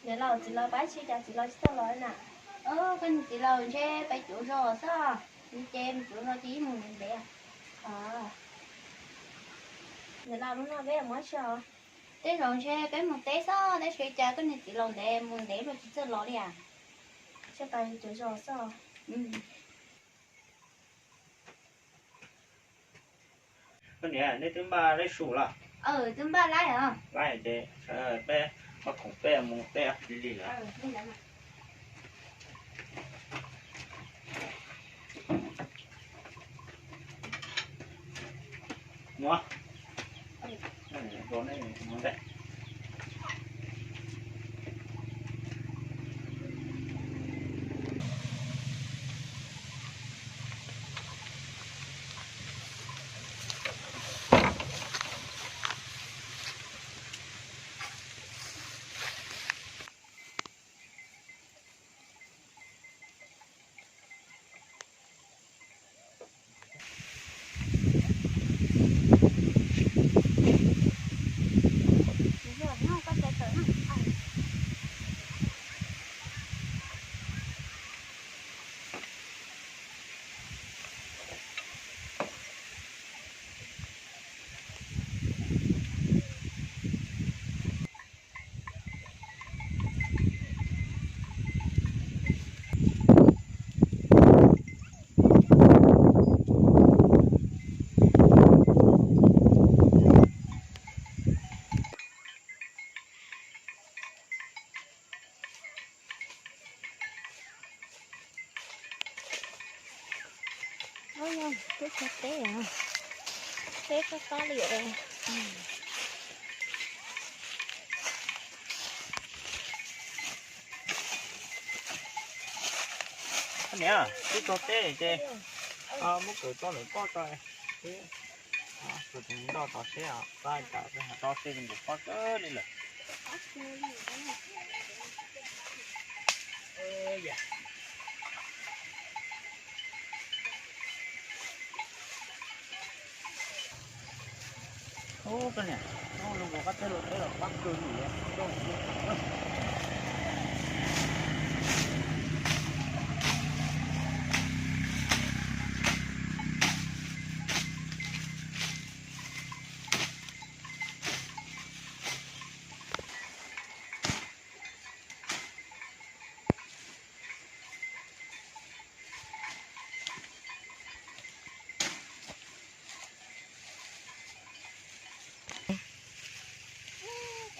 Niam laus, txiv laus pab tsi cas txiv laus tsis tau los na? Koj niag txiv laus ntshe pem cuv zos xwb, ces mus cuv zos ces ib mus ntev ntev. Niam laus, hnub no peb mus dab tsi os? Tej zaum ntshe peb mus teb xwb, tab sis cas koj niag txiv laus ntev mus ntev luaj tsis txawj los li as. Ntshe pem cuv zos xwb. Koj niam, nej twb npaj laib su los? Twb npaj laib os. Laib ces peb npaj khoom peb mus teb li li lawm. Mus. Ub, twb txog teb, teb fab fab li os. Niam, twb txog teb ces muab kawm txoj lawm pob tso, kawm tus nroj tso seb, txhob cas peb ho tso seb npaum pob kawg li lawm. Ub, koj niam, zoo nkaus qab teb los teb los pab kawg li. Cov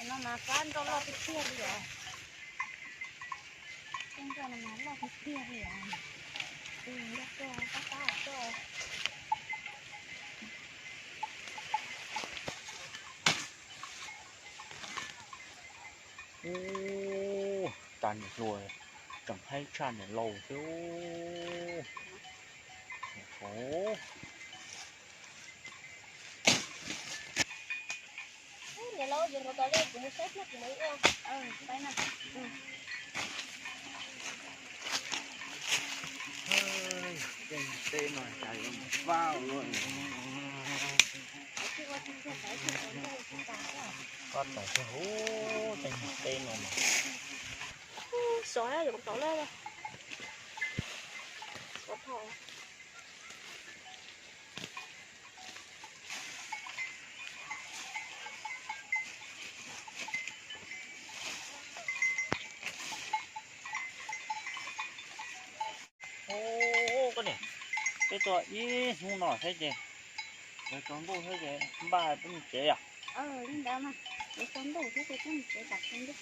no mas fab nroj loj tiag tiag li os. Tej nroj no mas loj tiag tiag li os. Tus nroj tuaj fab fab tuaj. Ub, cas niam hluas tseem haib tshaj niam laus thiab. Niam laus, yuav mus tom li kuv mus saib thiab kuv mus ua. Tej teb no cas yuav mus fab ua luaj. Koj tau thiab hub, tej teb no mas. Sov yuav mus tom lawm. Sov phom. Peb tuaj ib hnub no thiab ces, yuav tsaus ntuj thiab ces npaj peb mus tsev yom. Li ntawd mas, yuav tsaus ntuj thiab ces peb mus tsev tam sim ntej.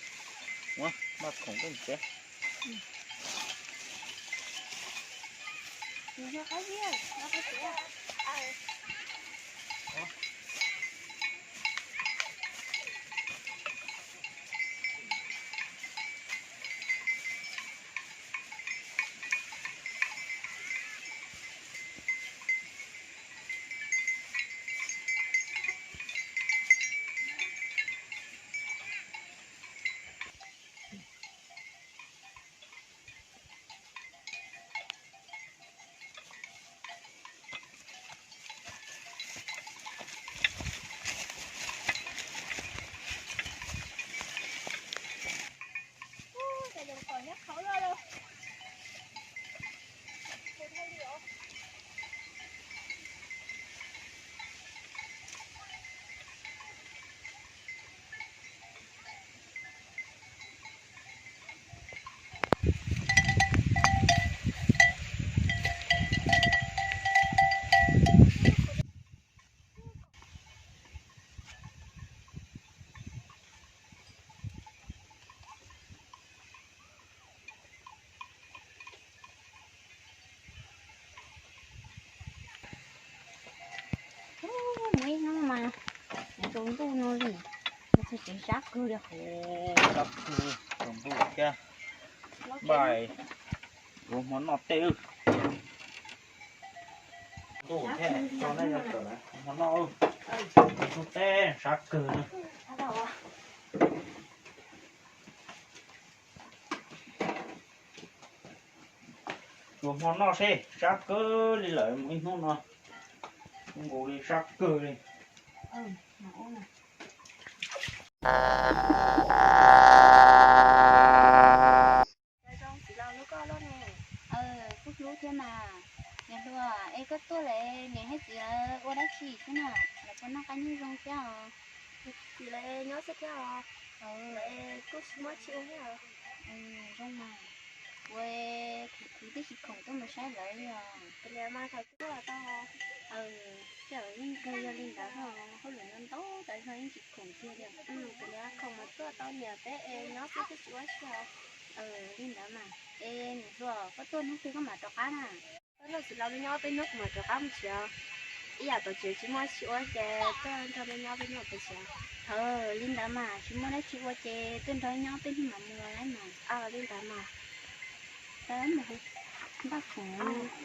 Npaj khoom peb mus tsev. Mus ib hnub mas tsaus ntuj no li, txog tsev sab kawg li. Sab kawg, tsaus ntuj thiab. Npaj yuav hmo noj teb. Ntuj thiab, hmo noj, teb sab kawg. Yuav hmo noj seb, sab kawg li lawm, mus ib hnub no, nkaus li sab kawg li. Zoo txiv laus hlub koj luaj ne. Kuj hlub thiab mas. Niam hluas, es koj tuaj lawm niam thiab txiv lawv ua dab tsi xwb na? Lawv puas noj qab nyob zoo thiab os? Txiv lawv nyob xwb thiab os. Lawv kuj tsis muaj dab tsi ua thiab os. Zoo mas. Ua, kuv twb tsis khoom tuaj mus saib lawv li os. Kav liam mas thaum tuaj tau. Ces yeej kawg yog li ntawd, hauj lwm ntau ntau tas zog yeej tsis khoom kiag li. Kav liam khoom mas tuaj tau niam peb es nyob xwb twb tsis ua dab tsi os. Li ntawd mas, es niam hluas, koj tuaj hnub twg koj mam rov qab na? Koj nrog txiv laus nyob peb hnub kuv mam rov qab mus tsev. Ib yam tom tsev tsis muaj dab tsi ua ces tuaj nrog nws nyob peb hnub peb tsev. Li ntawd mas tsis muaj dab tsi ua ces tuaj nrog nyob peb hnub mam mus lawm mas. Li ntawd mas. Npaj khoom,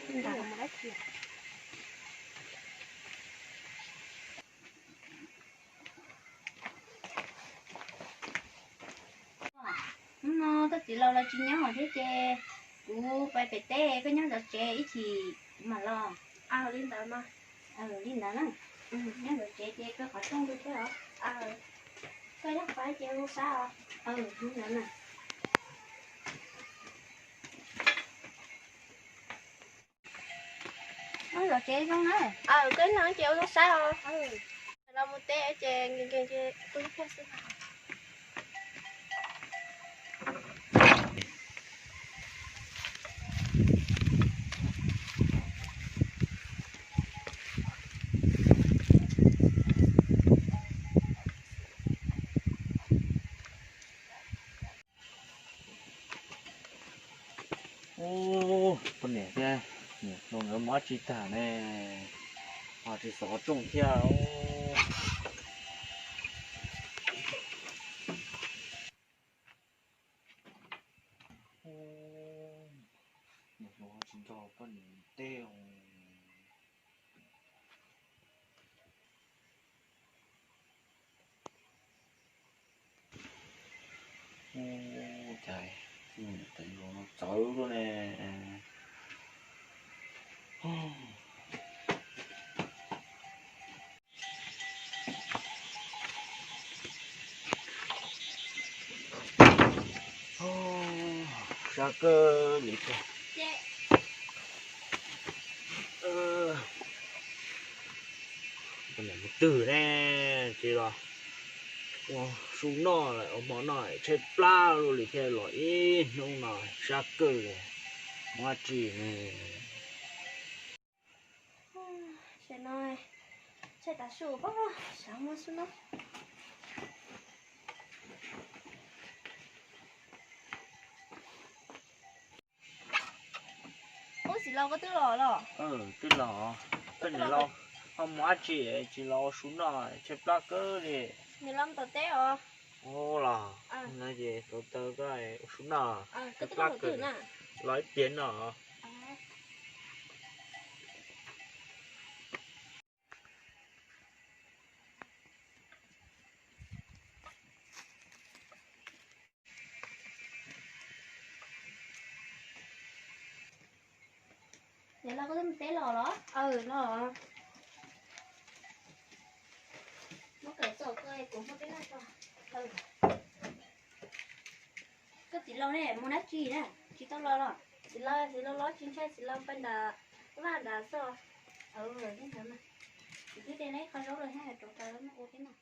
li ntawd mus dab tsi. Hnub no koj txiv laus los tsis nyob thiab ces kuv pais pem teb, koj nyob zov tsev ib chim kuv mam los. Li ntawd mas. Li ntawd na. Nyob zov tsev ces koj qhov rooj li thiab os. Koj nyob qhov ces ua sab os. Li ntawd na. Zov tsev zoo na. Koj nyob ces ua zoo saib os. Los mus teb ces nkees nkees ces kuj ib pliag xwb. Ub, poj niam thiab niam hluas nkawd mus dab tsi tag ne, ho tsis xov rooj thiab. Niam hluas tsis nrog poj niam teb. Ub, cas tus hluas no txawv luaj ne. Sab kawg li thiab. Mus twg ne, tsis los ua su noj lawm, ua hmo noj tshaib plab luaj li thiab, los ib hnub no sab kawg li, mus dab tsi ne. Tshaib tav su, sab muaj sub no. Ub, txiv laus, koj twb los los? Twb los. Koj niam laus ho mus dab tsi tsis los ua su noj, tshaib plab kawg li. Niam laus mus tom teb os. Ua los, no ces tau taw koj ua su noj. Los ib pliag no. Niam laus, koj twb mus teb los los? Aw, los. Muab kawm txom koj, kuv muab peb noj tso. Koj txiv laus ne, mus dab tsi na, tsis tau los los? Txiv laus, txiv laus los tsis ntshai, txiv laus pais nram vaj nrad xwb. Txiv twb de neb qhov zaub los thiab, rau rau ua peb noj.